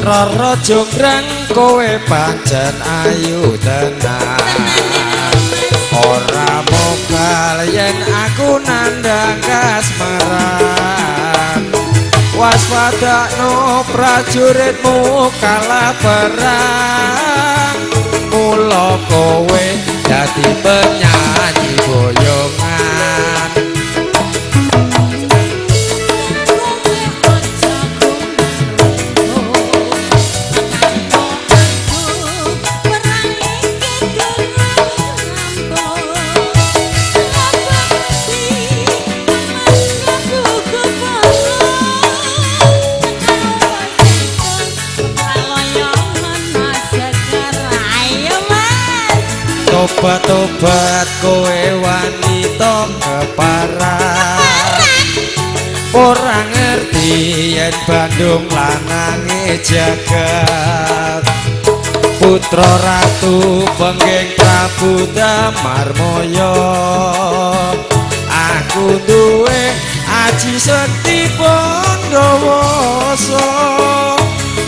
Roro Jonggrang kowe pancen ayu tenan. Ora mokal yen aku nandhang kasmaran. Waspadakno prajuritmu kalah perang. Mula kowe dadi penyanyi boyongan. Tobat-tobat kowe wanita keparat. Ora ngerti yen Bandung lanange jagat. Putra Ratu Pengging Prabu Damarmaya. Aku duwe aji sekti Pandawasa.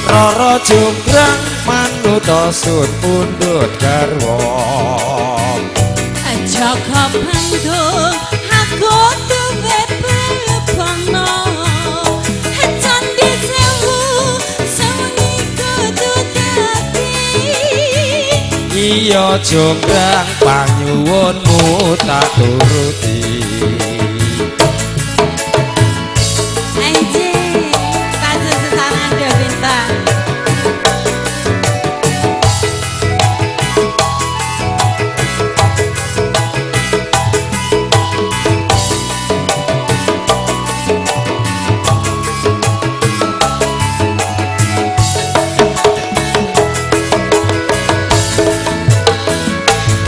Roro Jonggrang manuta sun pundhut garwa. Jaka Bandung aku duwe bebana. Candi Sewu sewengi kudu dadi. Iya Jonggrang panyuwunmu tak turuti.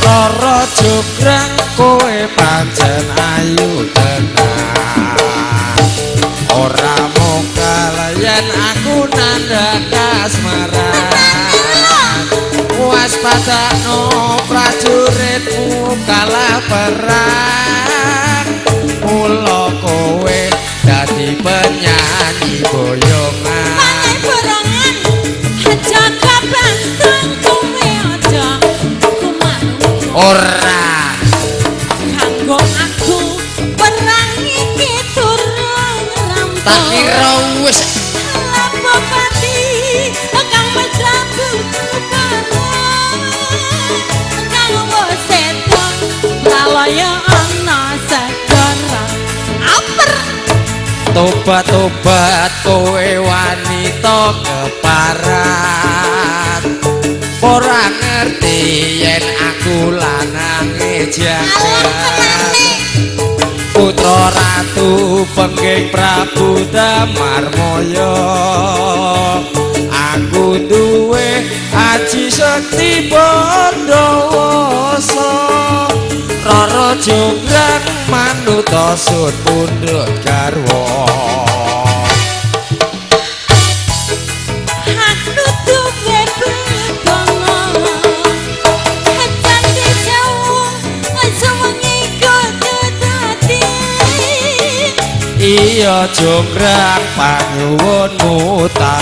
Roro Jonggrang kowe pancen ayu tenan. Ora mokal yen aku nandhang kasmaran. Waspadakno prajuritmu kalah perang. Mula kowe dadi penyanyi boyongan. Pangai borongan Jaka Bandung kowe aja kumalu. Ora kanggo aku perang iki durung rampung. Tak kira wis lapo pati kang Prabu Parang. Kang wis sedo pralaya ana segara. Aper tobat-tobat kowe wanita keparat. Ora ngerti yen aku lanange jagat. Putra Ratu Pengging Prabu Damarmaya. Aku duwe aji sekti Pandawasa. Roro Jonggrang manuta sun pundhut garwa. Aku duwe bebana. Candi Sewu sewengi kudu dadi. Iya Jonggrang panyuwunmu tak